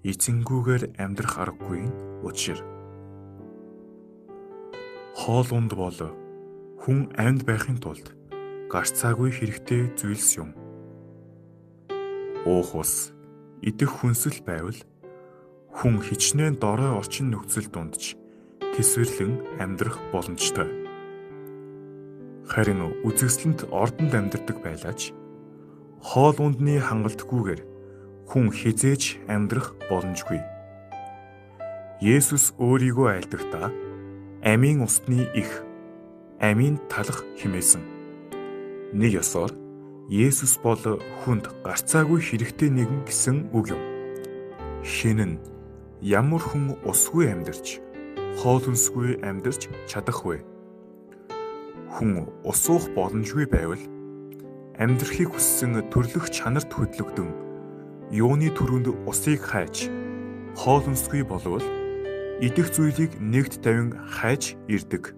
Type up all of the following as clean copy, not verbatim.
Эзэнгүүгээр амьдрах аргагүй нь учир. Хоол унд бол хүн амьд байхын тулд гарцаагүй хэрэгтэй зүйлс юм. Уух ус, идэх хүнсэл байвал хүн хичнээн дорой орчин нөхцөл дунд ч тэсвэрлэн амьдрах боломжтой. Харин үзэсгэлэнт ордонд амьдардаг байлаач хоол ундны хангалтгүйгээр хүн хэзээ ч амьдрах боломжгүй. Есүс өөрийгөө айлдахдаа амийн усны их, амийн талах хэмээсэн. Нэг ёсоор Есүс бол хүнд гарцаагүй хэрэгтэй нэгэн гэсэн үг юм. Хэн нь ямар хүн усгүй амьдарч, хоол хүнсгүй амьдарч чадах вэ? Хүн ус уух боломжгүй байвал амьдрахыг хүссэн төрлөх чанарт хөдлөгдөн юуны түрүүнд усыг хайж, хоол хүнсгүй болвол идэх зүйлийг нэгт тавин хайж ирдэг.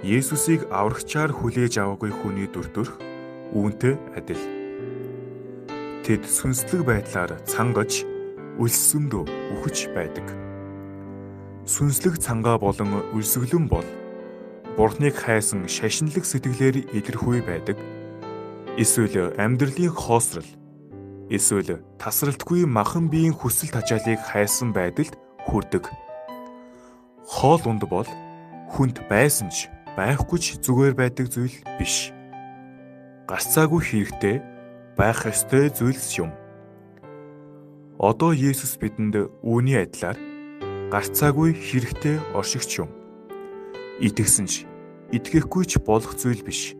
Есүсийг аврагчаар хүлээж аваагүй хүний дүр төрх үүнтэй адил. Тэд сүнслэг байдлаар цангаж, өлсөнд үхэж байдаг. Сүнслэг цангаа болон өлсгөлөн бол Бурхныг хайсан шашинлаг сэтгэлээр илэрхүү байдаг. Эсвэл амьдралын хоосрол, эсвэл тасралтгүй махан биеийн хүсэл тачаалыг хайсан байдалд хүрдэг. Хоол унд бол хүнд байсан ч байхгүй ч зүгээр байдаг зүйл биш. Гарцаагүй хэрэгтэй байх ёстой зүйлс юм. Одоо Есүс бидэнд үүний адилаар гарцаагүй хэрэгтэй оршигч юм. Итгэсэн ч итгэхгүй ч болох зүйл биш.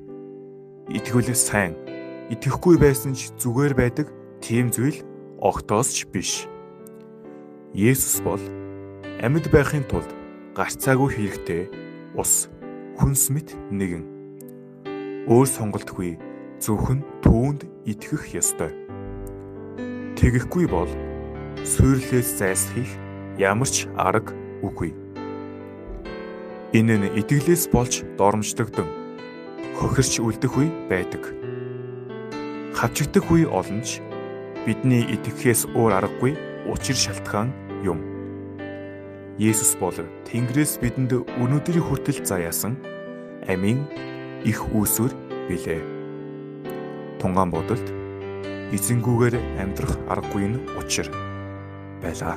Итгэвэл сайн, итгэхгүй байсан ч зүгээр байдаг тийм зүйл огтоос ч биш. Есүс бол амьд байхын тулд гарцаагүй хэрэгтэй ус, хүнс мэт нэгэн. Өөр сонголтгүй зөвхөн түүнд итгэх ёстой. Тэгэхгүй бол сүйрлээс зайлсхийх ямар ч арга үгүй. Энэ нь итгэлээс болж доромжлогдсон хохирч үлдэх үе байдаг. Хавчигдах үе олон ч бидний итгэхээс өөр аргагүй учир шалтгаан юм. Есүс бол Тэнгэрээс бидэнд өнөөдрийн хүртэл заяасан амийн их үүсвэр билээ. Тунгаан бодолд эзэнгүүгээр амьдрах аргагүй нь учир байлаа.